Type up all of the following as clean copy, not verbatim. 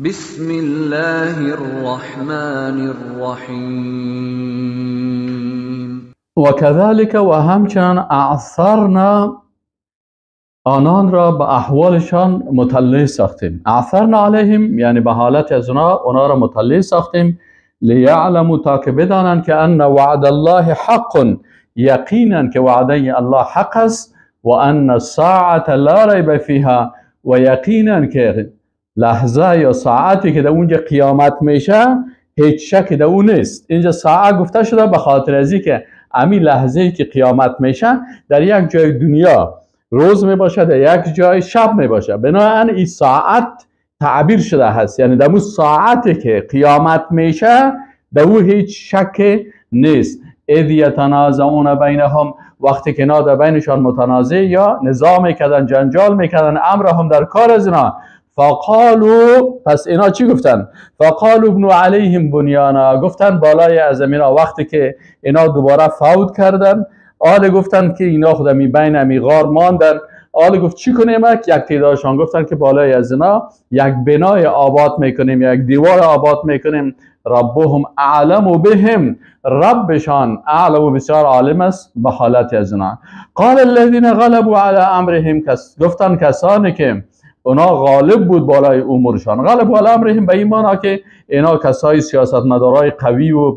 بسم الله الرحمن الرحیم. و کذالک و همچنان اعثرنا آنان را به احوالشان مطلع ساختیم. اعثرنا علیهم یعنی به حالت از اونا را مطلع ساختیم. لیعلموا تا که بدانند که ان وعد الله حق، یقینا که وعده الله حق است، و ان الساعة لا ریب فیها، و یقینا که لحظه یا ساعتی که در اونجا قیامت میشه هیچ شک در اون نیست. اینجا ساعت گفته شده به خاطر ازی که امی لحظه که قیامت میشه در یک جای دنیا روز میباشه، در یک جای شب میباشه، بنابراین این ساعت تعبیر شده هست، یعنی در اون ساعتی که قیامت میشه در او هیچ شک نیست. اذ یتنازعون بینهم، وقتی که اینا در بینشان متنازع یا نزاع میکردن، جنجال میکردن، امرهم در کار از اینا. فقالوا، پس اینا چی گفتن؟ فقالوا ابنوا علیهم بنیانا، گفتن بالای از اینا وقتی که اینا دوباره فوت کردن، آل گفتن که اینا خود می بین امی غار ماندن. آل گفت چی کنیم؟ یک تعدادشان گفتن که بالای از اینا یک بنای آباد میکنیم، یک دیوار آباد میکنیم. ربهم اعلم بهم، ربشان اعلم بسیار عالم است به حالت از اینا. قال الذين غلبوا على امرهم، گفتن کسانی که اونا غالب بود بالای امورشان. غالب علی امرهم به این معنا که اینا کسای سیاستمدارای قوی و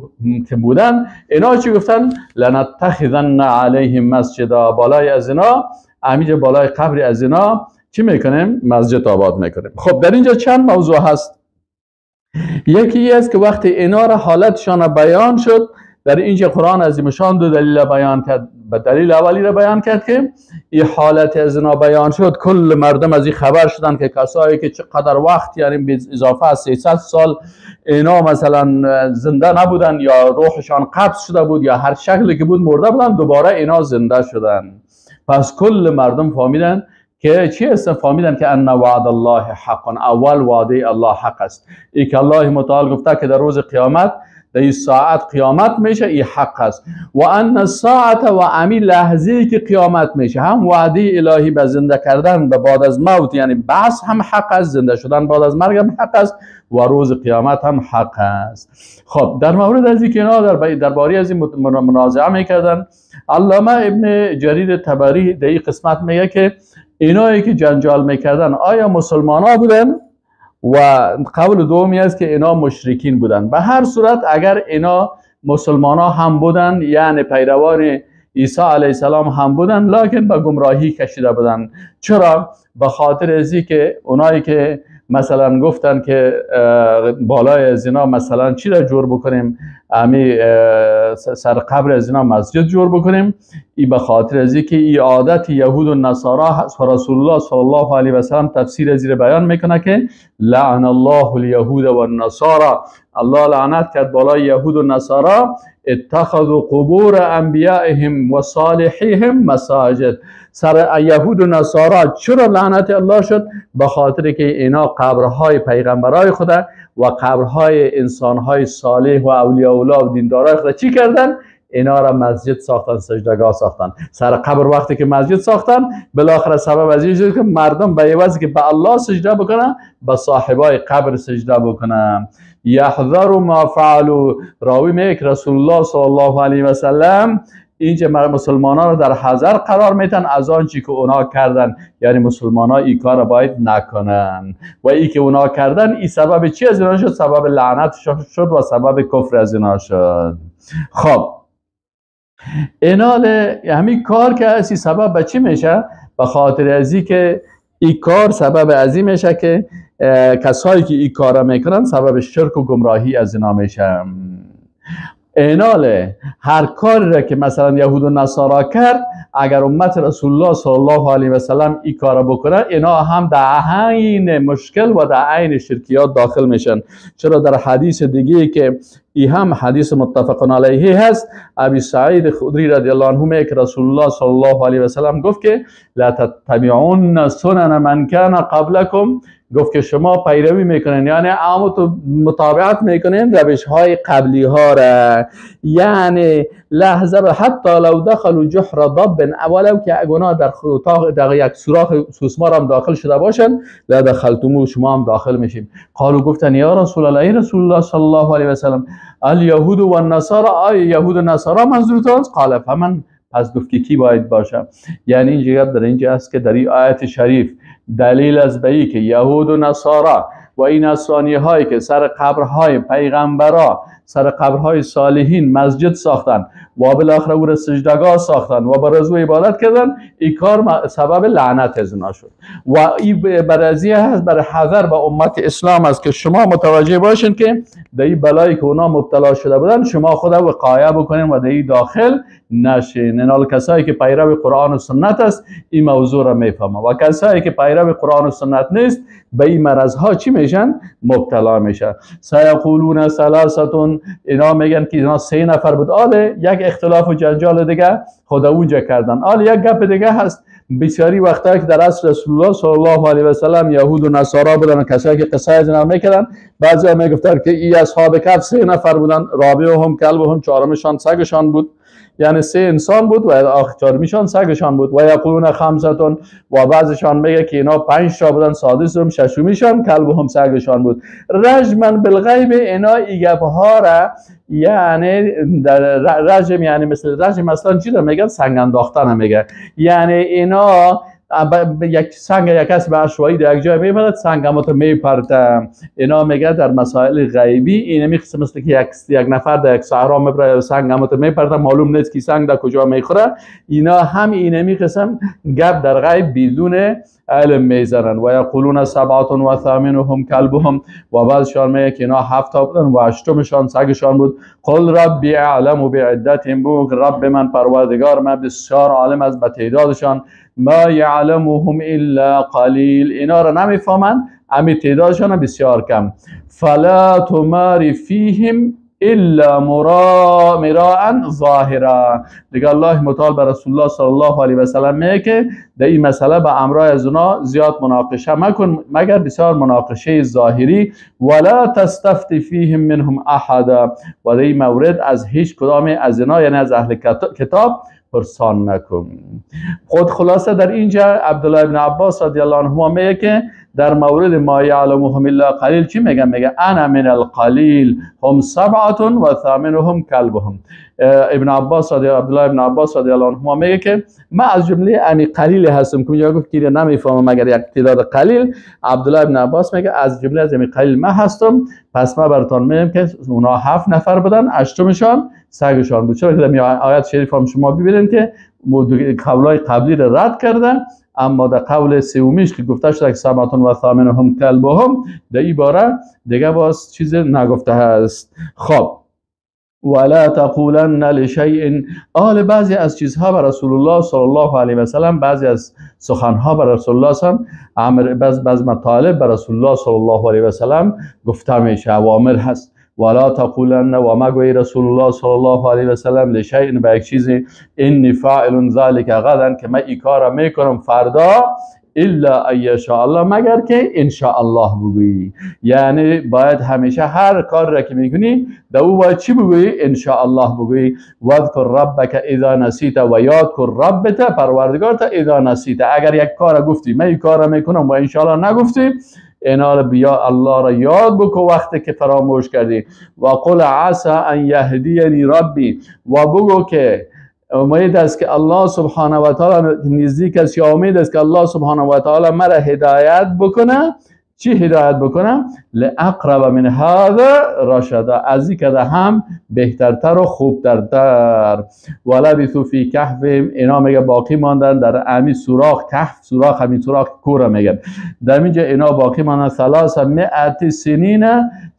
که بودن، اینا چی گفتن؟ لنتخذن علیهم مسجدا، بالای از اینا امیج بالای قبر از اینا چی میکنیم؟ مسجد آباد میکنیم. خب در اینجا چند موضوع هست. یکی است که وقتی اینا را حالتشان بیان شد در اینجا قرآن عظیمشان دو دلیل بیان کرد. به دلیل اولی را بیان کرد که این حالت از اینا بیان شد، کل مردم از این خبر شدن که کسایی که چقدر وقت، یعنی به اضافه 300 سال اینا مثلا زنده نبودن یا روحشان قبض شده بود یا هر شکلی که بود مرده بودن، دوباره اینا زنده شدن. پس کل مردم فهمیدن که چی هستن؟ فهمیدن که ان وعد الله حق، اول وعده الله حق است. ای که الله متعال گفته که در روز قیامت در این ساعت قیامت میشه، این حق است. و ان الساعت و امی لحظه که قیامت میشه، هم وعده الهی به زنده کردن به بعد از موت یعنی بعث هم حق است، زنده شدن بعد از مرگ هم حق است، و روز قیامت هم حق است. خب در مورد از اینکه اینا درباره از این منازعه میکردن، علامه ابن جریر طبری در این قسمت میگه که اینایی که جنجال میکردن آیا مسلمان ها بودن؟ و قول دومی است که اینا مشرکین بودن. به هر صورت اگر اینا مسلمان ها هم بودن، یعنی پیروان عیسی علیه السلام هم بودن، لکن به گمراهی کشیده بودن. چرا؟ به خاطر ازی که اونایی که مثلا گفتن که بالای از اینا مثلا چی را جور بکنیم، امی سر قبر از اینا مسجد جور بکنیم، ای به خاطر ازی که ای عادت یهود و نصارا هست. و رسول الله صلی الله علیه و سلم تفسیر از بیان میکنه که لعن الله الیهود و النصارا، الله لعنت کرد بالای یهود و نصارا، اتخذوا قبور انبیائهم و صالحیهم مساجد. سر یهود و نصارا چرا لعنت الله شد؟ به خاطر که اینا قبرهای پیغمبرای خدا و قبرهای انسانهای صالح و اولیاء الله و دیندارای خدا چی کردن؟ اینا را مسجد ساختن، سجدگاه ساختن. سر قبر وقتی که مسجد ساختن، بالاخره سبب از این شد که مردم به عوض که به الله سجده بکنن، به صاحبای قبر سجده بکنن. یحذر ما فعلوا، راوی میگه رسول الله صلی الله علیه و سلم اینجا مسلمانان رو در حذر قرار میتن از آنچه که اونا کردن، یعنی مسلمان ها این کار باید نکنن و ای که اونا کردن این سبب چی از اینا شد؟ سبب لعنت شد و سبب کفر از اینا شد. خب اینال همین کار که اسی سبب به چی میشه؟ به خاطر ازی که این کار سبب ازی میشه که کسایی که این کار میکنن سبب شرک و گمراهی از اینا میشه. اینال هر کاری را که مثلا یهود و نصارا کرد، اگر امت رسول الله صلی الله علیه و سلم این کار بکنه، اینا هم در عین مشکل و در عین شرکیات داخل میشن. چرا در حدیث دیگه که ای هم حدیث متفق علیه هست. ابی سعید خدری رضی الله عنه میگه که رسول الله صلی الله علیه و سلم گفت که لا تتبعون سنن من کان قبلکم، گفت که شما پیروی میکنین، یعنی عامت متابعت میکنین روش های قبلی ها را، یعنی لحظه حتی لو دخلوا جحر ضب، ولو که گناه در اتاق در یک سوراخ سوسمار هم داخل شده باشن، لا دخلتمو، شما هم داخل میشیم. قالوا گفتن یا رسول الله، ای رسول الله صلی الله علیه و سلم، الیهود و النصارى، آیا یهود و نصارا منظورتان؟ قال فمن، پس گفت که کی باید باشه؟ یعنی اینجا در اینجا است که در این آیت شریف دلیل از به که یهود و نصارا و این نصرانی هایی که سر قبرهای پیغمبرا، سر قبرهای صالحین مسجد ساختن و بالاخره او را سجدگاه ساختن و بر از او عبادت کردن، این کار سبب لعنت از اونا شد. و این برای هست، برای حذر به امت اسلام است که شما متوجه باشین که در این بلایی که اونا مبتلا شده بودن شما خود وقایه بکنین و در این داخل نشین. اینال کسایی که پیرو قرآن و سنت است این موضوع را میفهمه و کسایی که پیرو قرآن و سنت نیست به این مرض ها چی میشن؟ مبتلا میشن. سیقولون ثلاثه، اینا میگن که اینا سه نفر بود. آله یک اختلاف و جنجال دیگه خدا اونجا کردن. آله یک گپ دیگه هست، بسیاری وقتا که در عصر رسول الله صلی الله علیه و سلم یهود و نصارا بودن و کسایی که قصه از اینا میکردن، بعضیا میگفتن که ای اصحاب کهف سه نفر بودن، رابعهم کلبهم، چهارمشان سگشان بود، یعنی سه انسان بود و چهارمیشان سگشان بود. و یقولون خمستون، و بعضشان میگه که اینا پنج تا بودن، سادسهم ششمیشان کلبهم سگشان بود. رجما بالغیب، اینا ای گپ ها را یعنی در رجم، یعنی مثل رجم مثلا چی را میگن؟ سنگ انداختن میگه. یعنی اینا یک سنگ یک کس به عشوایی در یک جای میبرد، سنگ هم تو میپرده. اینا میگه در مسائل غیبی اینه میخصه، مثل که یک نفر در یک صحرا میبره سنگ هم تو میپرده، معلوم نیست که سنگ در کجا میخوره. اینا هم اینه میخصم گپ در غیب بدون علم میزنن. و یقولون سبعة و ثامنهم کلبهم، و بعضشان میگه که اینا هفت تا بودن و هشتمشان سگشان بود. قل ربی اعلم بعدتهم، بگو رب من پروردگار من بسیار عالم از به تعدادشان. ما یعلمهم الا قلیل، اینا را نمیفهمند، امی تعدادشان بسیار کم. فلا تماری فیهم الا مراء ظاهرا. دیگه الله متعال به رسول الله صلی الله علیه و سلم میگه که در این مسئله به امرای از اونا زیاد مناقشه مکن مگر بسیار مناقشه ظاهری. ولا تستفت فیهم منهم احدا، و در این مورد از هیچ کدام از اینا، یعنی از اهل کتاب پرسان نکن. خود خلاصه در اینجا عبدالله ابن عباس رضی الله عنهما میگه که در مورد ما یعلمهم الا قلیل چی میگه؟ میگه انا من القلیل هم سبعه و ثامنهم کلبهم. ابن عباس رضی عبدالله ابن عباس رضی الله عنهما میگه که من از جمله امی قلیل هستم که میگه گفت که نمیفهمم مگر یک تعداد قلیل. عبدالله ابن عباس میگه از جمله از امی قلیل من هستم، پس من براتون میگم که اونا 7 نفر بودن، هشتمشان سگشان بود. چرا که در آیت شریف هم شما ببینید که قولای قبلی را رد کردن، اما در قول سومیش که گفته شده که سبعتون و ثامنهم کلبهم، در این باره دیگه باز چیز نگفته هست. خب ولا تقولن لشیء، آل بعضی از چیزها بر رسول الله صلی الله علیه و سلم، بعضی از سخنها بر رسول الله صلی الله، بعض مطالب بر رسول الله صلی الله علیه و سلم گفته میشه، اوامر هست. ولا تقولن، و مگوی رسول الله صلی الله علیه و سلم لشیء، به یک چیزی، انی فاعل ذلک غدا، که من این کار میکنم فردا، الا ان یشاء الله، مگر که ان شاء الله بگویی. یعنی باید همیشه هر کار را که میکنی در او باید چی بگویی؟ ان شاء الله بگویی. واذکر ربک اذا نسیت، و یاد کن ربت، پروردگارت، اذا نسیت. اگر یک کار گفتی من این کار میکنم و ان شاء الله نگفتی، اینا رو بیا الله را یاد بکن وقتی که فراموش کردی. و قل عسى ان یهدینی ربی، و بگو که امید است که الله سبحانه و تعالی نزدیک است، یا امید است که الله سبحانه و تعالی مرا هدایت بکنه. چی هدایت بکنه؟ لاقرب من هذا رشدا، از این که هم بهترتر و خوبترتر. ولبثوا فی کهفهم، اینا میگه باقی ماندن در امی سوراخ، کهف سوراخ، همین سوراخ کوره میگن. در اینجا اینا باقی ماندن 300 سنین،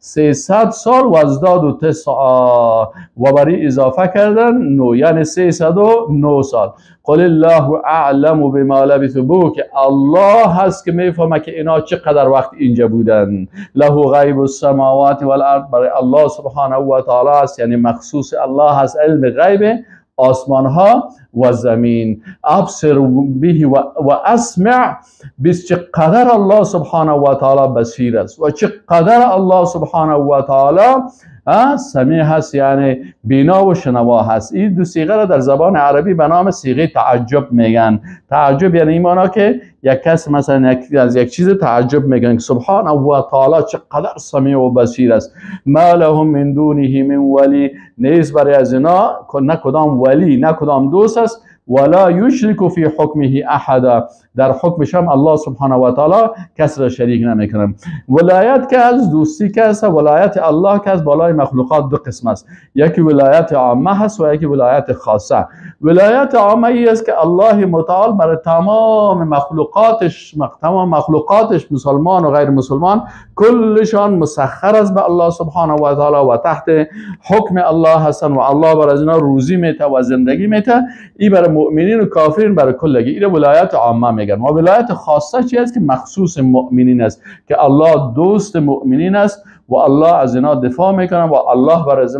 300 سال و ازداد و تسعا و برای اضافه کردن نو، یعنی 309 سال. قل الله اعلم بما لبثوا، بگو که الله هست که میفهمه که اینا چقدر وقت اینجا بودن. له غیب السماوات والارض، برای الله سبحانه و تعالی است، یعنی مخصوص الله هست علم غیب آسمان ها و زمین. ابصر به و اسمع، بس چقدر الله سبحانه و تعالی بصیر است و چقدر الله سبحانه و تعالی سمیع هست، یعنی بینا و شنوا هست. این دو صیغه را در زبان عربی به نام صیغه تعجب میگن. تعجب یعنی این معنا که یک کس مثلا از یک چیز تعجب میگن که سبحانه و تعالی چقدر سمیع و بصیر است. ما لهم من دونه من ولی، نیست برای از اینا نه کدام ولی نه کدام دوست است. ولا یشرک فی حکمه احدا، در حکمش هم الله سبحانه و تعالی کس را شریک نمیکنه. ولایت که از دوستی که است، ولایت الله که از بالای مخلوقات دو قسم است، یکی ولایت عامه هست و یکی ولایت خاصه. ولایت عامه ای است که الله متعال برای تمام مخلوقاتش، تمام مخلوقاتش مسلمان و غیر مسلمان کلشان مسخر است به الله سبحانه و تعالی و تحت حکم الله هستن و الله بر از اینا روزی میته و زندگی میته. ای برای مؤمنین و کافرین برای کلگی، این ولایت عامه میگن. و ولایت خاصه چی است که مخصوص مؤمنین است، که الله دوست مؤمنین است و الله از اینا دفاع میکنه و الله بر از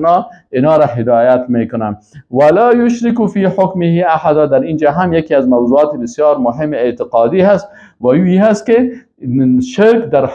اینا را هدایت میکنه. ولا یشرک فی حکمه احدا، در اینجا هم یکی از موضوعات بسیار مهم اعتقادی هست و این هست که شرک در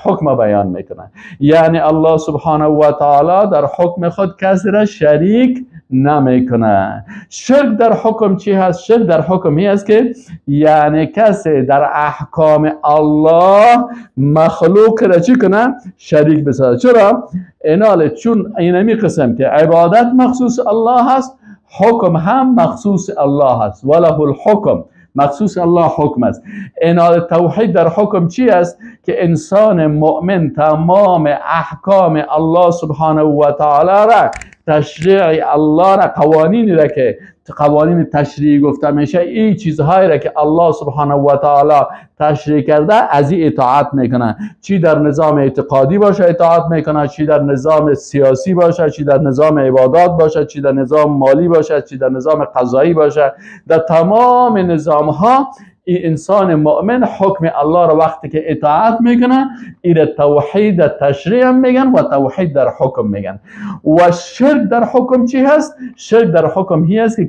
حکم بیان میکنه، یعنی الله سبحانه و تعالی در حکم خود کسی را شریک نمیکنه. شرک در حکم چی هست؟ شرک در حکم این است که یعنی کسی در احکام الله مخلوق را چی کنه؟ شریک بسازه. چرا؟ ایناله چون اینمی قسم که عبادت مخصوص الله هست، حکم هم مخصوص الله هست. وله الحکم، مخصوص الله حکم است. اینال توحید در حکم چی است؟ که انسان مؤمن تمام احکام الله سبحانه و تعالی را، تشریع الله را، قوانینی را که قوانین تشریعی گفته میشه، این چیزهایی را که الله سبحانه و تعالی تشریع کرده از این اطاعت میکنه. چی در نظام اعتقادی باشه اطاعت میکنه، چی در نظام سیاسی باشه، چی در نظام عبادات باشه، چی در نظام مالی باشه، چی در نظام قضایی باشه، در تمام نظام ها این انسان مؤمن حکم الله را وقتی که اطاعت میکنه، این توحید در تشریع هم میگن و توحید در حکم میگن. و شرک در حکم چی هست؟ شرک در حکم هی است که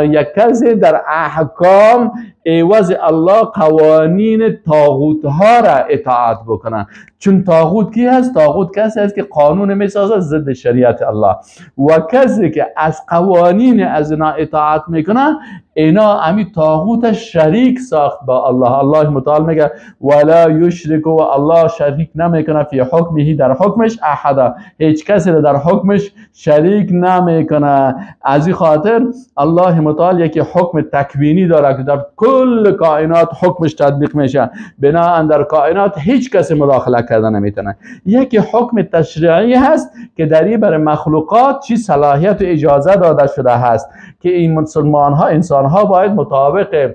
یک کسی در احکام عوض الله قوانین طاغوت ها را اطاعت بکنه. چون طاغوت کی هست؟ طاغوت کسی است که قانون میسازه ضد شریعت الله، و کسی که از قوانین از اینا اطاعت میکنه، اینا امی طاغوت شریک ساخت با الله. الله متعال میگه ولا یشرک، و الله شریک نمیکنه فی حکمه، در حکمش احدا، هیچ کسی را در حکمش شریک نمیکنه. از این خاطر الله متعال یکی حکم تکوینی داره که در کل کائنات حکمش تطبیق میشه، بناءً در کائنات هیچ کسی مداخله کرده نمیتونه. یکی حکم تشریعی هست که در این بر مخلوقات چی صلاحیت و اجازه داده شده هست که این مسلمان ها، انسان ها باید مطابق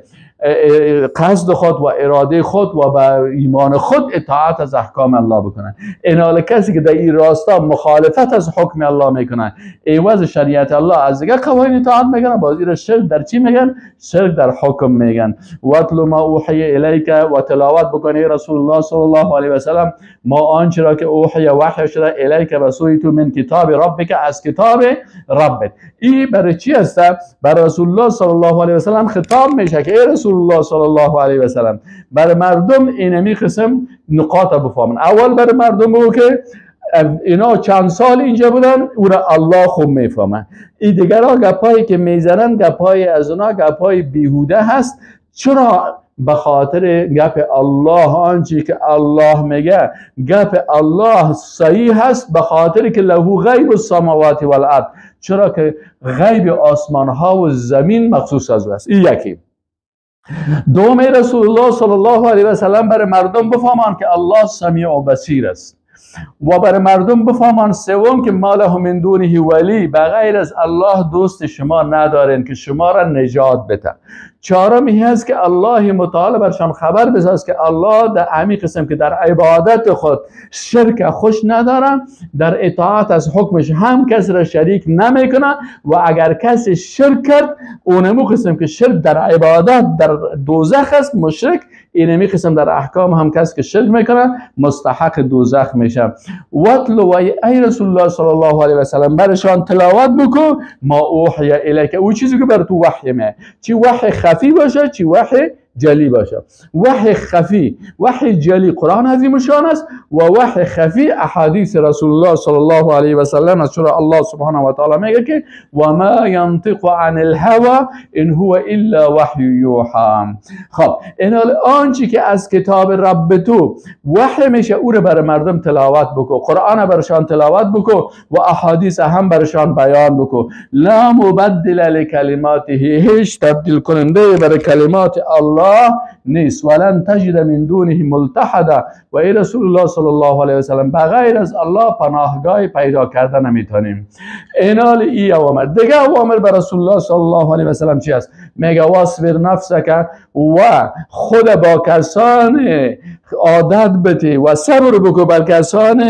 قصد خود و اراده خود و به ایمان خود اطاعت از احکام الله بکنن. اینال کسی که در این راستا مخالفت از حکم الله میکنن، عوض شریعت الله از دیگه قوانین اطاعت میکنن، باز این شرک در چی میگن؟ شرک در حکم میگن. واتل ما اوحی الیک، و تلاوت بکنی رسول الله صلی الله علیه و سلم ما آنچه را که اوحی وحی شده الیک به سوی تو من کتاب ربک، از کتاب ربت. این برای چی است؟ برای رسول الله صلی الله علیه و سلم خطاب میشه که ای رسول الله صلی الله علیه و سلم، برای مردم اینمی قسم نقاط بفهمن. اول برای مردم او که اینا چند سال اینجا بودن، او را الله خوب میفهمن. این دیگرها گپایی که میزنن گپای از اونا گپای بیهوده هست. چرا؟ به خاطر گپ الله، آنچه که الله میگه گپ الله صحیح هست، به خاطر که له غیب السماوات والارض، چرا که غیب آسمان ها و زمین مخصوص از او است. این یکی. دوم، رسول الله صلی الله علیه و سلم برای مردم بفهمان که الله سمیع و بصیر است، و برای مردم بفهمان سوم که ما له من دونه ولی، بغیر از الله دوست شما ندارین که شما را نجات بده. چهارم این است که الله متعال برشان خبر بساز که الله در همین قسم که در عبادت خود شرک خوش نداره، در اطاعت از حکمش هم کسی را شریک نمیکنه و اگر کسی شرک کرد اونمو قسم که شرک در عبادت در دوزخ است مشرک، اینمی قسم در احکام هم کسی که شرک میکنه مستحق دوزخ میشه. واتلو و ای رسول الله صلی الله علیه و سلم برشان تلاوت بکن ما اوحی الیک، او چیزی که بر تو وحی می، چی وحی خفی باشه چی وحی جلی باشه. وحی خفی وحی جلی قرآن عظیم شان است و وحی خفی احادیث رسول الله صلی الله علیه و سلم است. چرا الله سبحانه و تعالی میگه که و ما ینطق عن الهوى ان هو الا وحی یوحى. خب این آنچه که از کتاب رب تو وحی میشه او رو بر مردم تلاوت بکو، قرآن برشان تلاوت بکو و احادیث هم برشان بیان بکو. لا مبدل لکلماته، هیچ تبدیل کننده بر کلمات الله نیست. ولن تجد من دونه ملتحدا، و ای رسول الله صلی الله علیه و سلم بغیر از الله پناهگاه پیدا کرده نمیتونیم. اینال ای اوامر. دیگه اوامر بر رسول الله صلی الله علیه و سلم چی است؟ میگه واصبر نفسک، و خود با کسان عادت بتی و صبر بکو بر کسان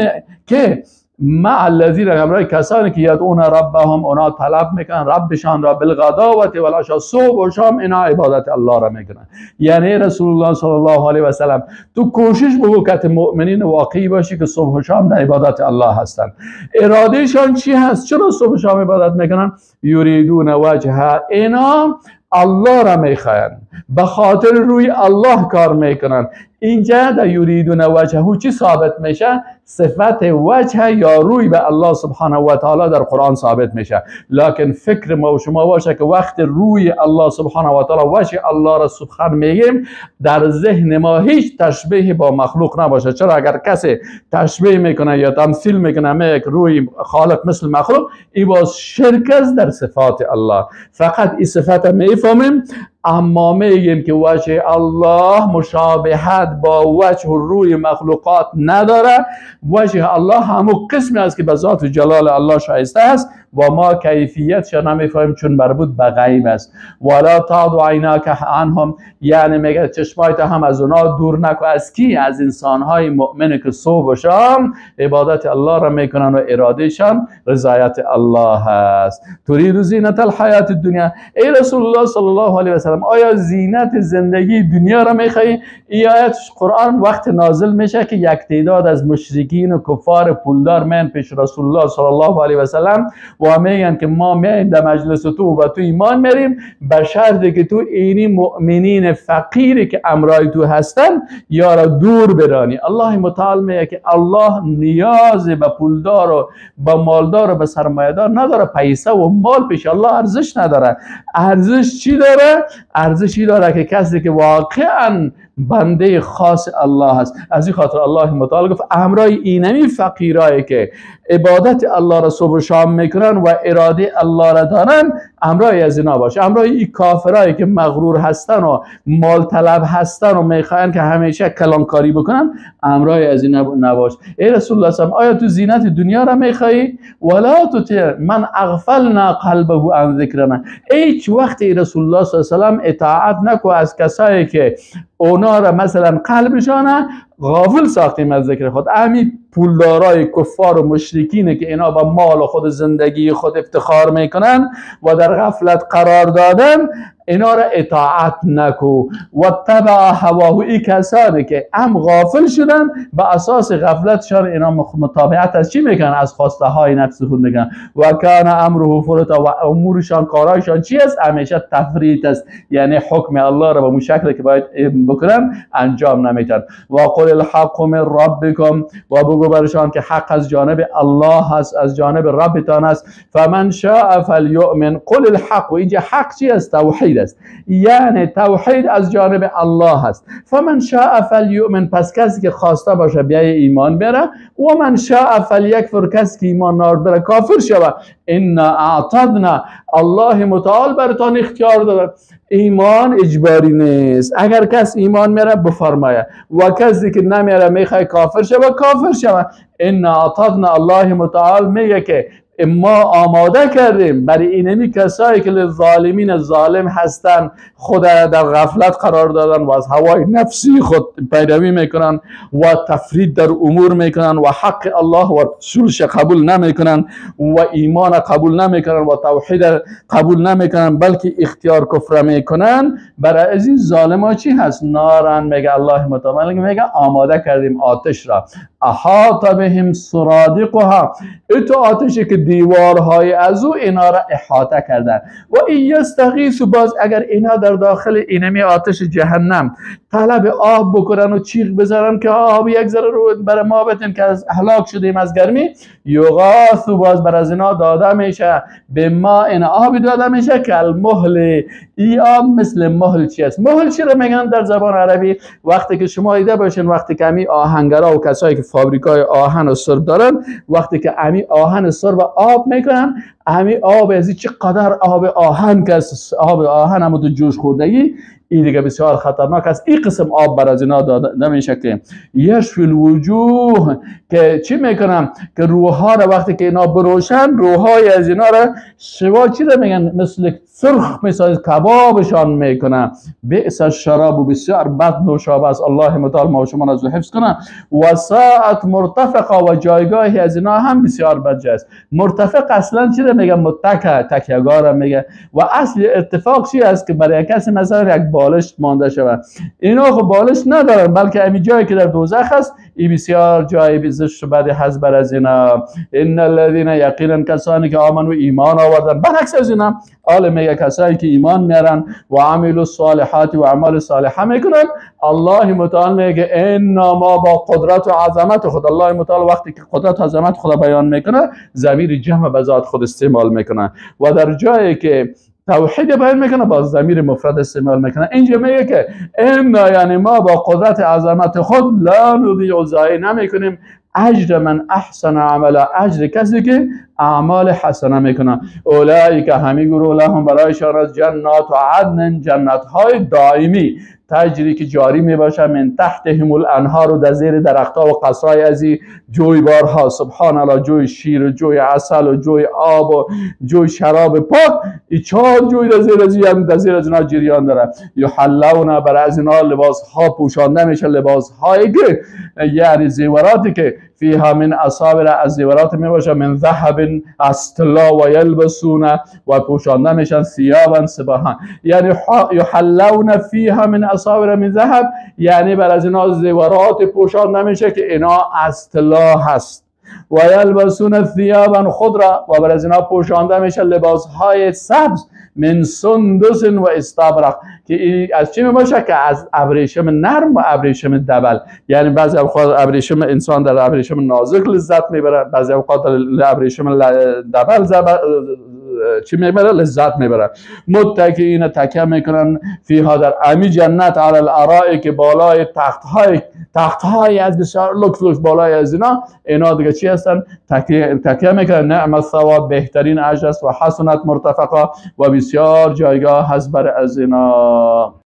که مع الذین، همراه کسانی که یدعون ربهم، اونا طلب میکنن ربشان را بالغداوة والعشی، صبح و شام اینا عبادت الله را میکنن. یعنی رسول الله صلی الله علیه و سلم تو کوشش بگو که مؤمنین واقعی باشی که صبح و شام در عبادت الله هستن. ارادهشان چی هست؟ چرا صبح و شام عبادت میکنن؟ یریدون وجهه، اینا الله را میخواین، به خاطر روی الله کار میکنن. اینجا در یریدون وجهه چی ثابت میشه؟ صفت وجه یا روی به الله سبحانه و تعالی در قرآن ثابت میشه. لکن فکر ما و شما باشه که وقت روی الله سبحانه و تعالی وجه الله را سبحان میگیم، در ذهن ما هیچ تشبیه با مخلوق نباشه. چرا اگر کسی تشبیه میکنه یا تمثیل میکنه یک روی خالق مثل مخلوق، این باز شرک است در صفات الله. فقط این صفت میفهمیم، اما میگیم که وجه الله مشابهت با وجه و روی مخلوقات نداره. وجه الله همون قسمی است که به ذات جلال الله شایسته است و ما کیفیتش نمیفهمیم چون مربوط به غیب است. ولا تعد عیناک عنهم، یعنی میگه چشمایت هم از اونا دور نکن. از کی؟ از انسانهای مؤمن که صبح و شام عبادت الله را میکنن و ارادهشان رضایت الله است. ترید زینت الحیات الدنیا، ای رسول الله صلی الله علیه و سلم آیا زینت زندگی دنیا را میخوایی؟ ای آیت قرآن وقت نازل میشه که یک تعداد از مشرکین و کفار پولدار میان پیش رسول الله صلی الله علیه و سلم و میگن که ما میایم در مجلس تو و تو ایمان میریم به شرطی که تو اینی مؤمنین فقیری که امرای تو هستن یا را دور برانی. الله متعال میگه که الله نیاز به پولدار و به مالدار و به سرمایه‌دار نداره. پیسه و مال پیش الله ارزش نداره. ارزش چی داره؟ ارزشی داره که کسی که واقعا بنده خاص الله است. از این خاطر الله متعال گفت امرای اینمی فقیرایی که عبادت الله را صبح و شام میکنن و اراده الله را دارن، امرای از اینا باشه. امرای این کافرایی که مغرور هستن و مال طلب هستن و میخواین که همیشه کلانکاری بکنن، امرای از اینا نباش. ای رسول الله صلی الله علیه و آیا تو زینت دنیا را میخوایی؟ ولا تطع من اغفلنا قلبه عن ذکرنا. هیچ وقت ای رسول الله صلی الله علیه و سلم اطاعت نکو از کسایی که اونا را مثلا قلبشان غافل ساختیم از ذکر خود. امی پولدارای کفار و مشرکینه که اینا با مال و خود زندگی خود افتخار میکنن و در غفلت قرار دادن، اینا را اطاعت نکو. و تبع هواه، ای کسانی که هم غافل شدن به اساس غفلتشان اینا متابعت از چی میکنن؟ از خواسته های نفس خود میکنن. و کان امره فرطا، و امورشان کارایشان چی است؟ همیشه تفریط است، یعنی حکم الله را به اون شکلی که باید بکنن انجام نمیتن. و قل الحق من ربکم، و بگو برشان که حق از جانب الله است، از جانب ربتان است. فمن شاء فلیؤمن. قل الحق، و اینجا حق چی است؟ توحید است، یعنی توحید از جانب الله است. فمن شاء فلیؤمن، پس کسی که خواسته باشه بیای ایمان بیاره، و من شاء فلیکفر، کسی که ایمان ناره کافر شوه. انا اعتدنا، الله متعال براتان اختیار داده، ایمان اجباری نیست. اگر کس ایمان میره بفرمایه، و کسی که نمیره میخوای کافر شوه کافر شوه. انا اعتدنا، الله متعال میگه که ما آماده کردیم برای اینمی کسایی که للظالمین ظالم هستند، خود در غفلت قرار دادن و از هوای نفسی خود پیروی میکنن و تفرید در امور میکنن و حق الله و رسولش قبول نمیکنن و ایمان قبول نمیکنن و توحید قبول نمیکنن، بلکه اختیار کفر میکنن. برای از این ظالما چی هست؟ نارن. میگه الله متعال میگه آماده کردیم آتش را. احاط بهم سرادقها، اتو آتشی که دیوارهای از او اینا را احاطه کردن. و این یستغیث، باز اگر اینا در داخل اینمی آتش جهنم طلب آب بکنن و چیغ بزنن که آب یک ذره رو برای ما بدین که از هلاک شدیم از گرمی، یغاث، باز بر از اینا داده میشه به ما این آب داده میشه که المهل. ای آب مثل مهل چی است؟ مهل چی رو میگن در زبان عربی؟ وقتی که شما دیده باشین، وقتی که امی آهنگرا و کسایی که فابریکای آهن و سرب دارن، وقتی که امی آهن سرب آب میکنن، امی آب از چقدر آب آهن که آب آهن هم تو جوش خوردگی، این دیگه بسیار خطرناک است. این قسم آب بر از اینا داده نمیشه که یشفی الوجوه، که چی میکنم که روحها را وقتی که اینا بروشن، روحهای از اینا را شوا چی را میگن؟ مثل سرخ مثل کبابشان میکنه. بئس الشراب، و بسیار بد نوشابه است. الله متعال ما و شما را از حفظ کنه. و ساعت مرتفقه، و جایگاهی از اینا هم بسیار بد است. مرتفق اصلا چی را میگن؟ متکه، تکیهگاه میگه. و اصل اتفاق چی است؟ که برای کسی مثلا یک بالشت مانده شود. اینا خب بالشت ندارن، بلکه همین جایی که در دوزخ است ای بسیار جای زشت و بدی هست بر از اینا. ان الذين یقینا کسانی که آمنوا ایمان آوردن، برعکس از اینا آل میگه کسایی که ایمان میارن و عملوا الصالحات و اعمال صالحه میکنن، الله متعال میگه ان ما با قدرت و عظمت خود. الله متعال وقتی که قدرت و عظمت خود بیان میکنه، ضمیر جمع به ذات خود استعمال میکنه، و در جایی که توحید بیان میکنه با ضمیر مفرد استعمال میکنه. اینجا میگه که انا یعنی ما با قدرت عظمت خود لا نضیع، ضایع نمیکنیم اجر من احسن عملا، اجر کسی که اعمال حسنه میکنه. اولئک همی گروه لهم برایشان از جنات و عدن، جنت های دائمی، تجری که جاری میباشه، من تحتهم الانهار، و در زیر درختها و قصرهای ازی جویبارها. سبحان الله، جوی شیر و جوی عسل و جوی آب و جوی شراب پاک، ای چهار جوی در زیر ازی هم در زیر از اینا جریان داره. یحلون، بر از اینا لباس ها پوشانده میشه، لباس هایی که یعنی زیوراتی که فیها من اساور، از زیورات میباشه، من ذهب از طلا، و یلبسون و پوشانده میشن ثیابا سباها، یعنی یحلون فیها من اساور من ذهب، یعنی بر از اینا زیورات پوشانده میشه که اینا از طلا هست. و یلبسون ثیابا خضرا، و بر از اینا پوشانده میشه لباس های سبز، من سندس و استبرق، که از چی میباشه؟ که از ابریشم نرم و ابریشم دبل. یعنی بعضی اوقات ابریشم انسان در ابریشم نازک لذت میبره، بعضی اوقات در ابریشم دبل چی میبره؟ لذت میبره. متکئین، تکیه میکنن، فیها در امی جنت، علی الارائک، بالای تختهای از بسیار لکس لکس، بالای از اینا، اینا دیگه چی هستن؟ تکیه میکنن. نعم الثواب، بهترین اجر است، و حسنت مرتفقا، و بسیار جایگاه هست بر از اینا.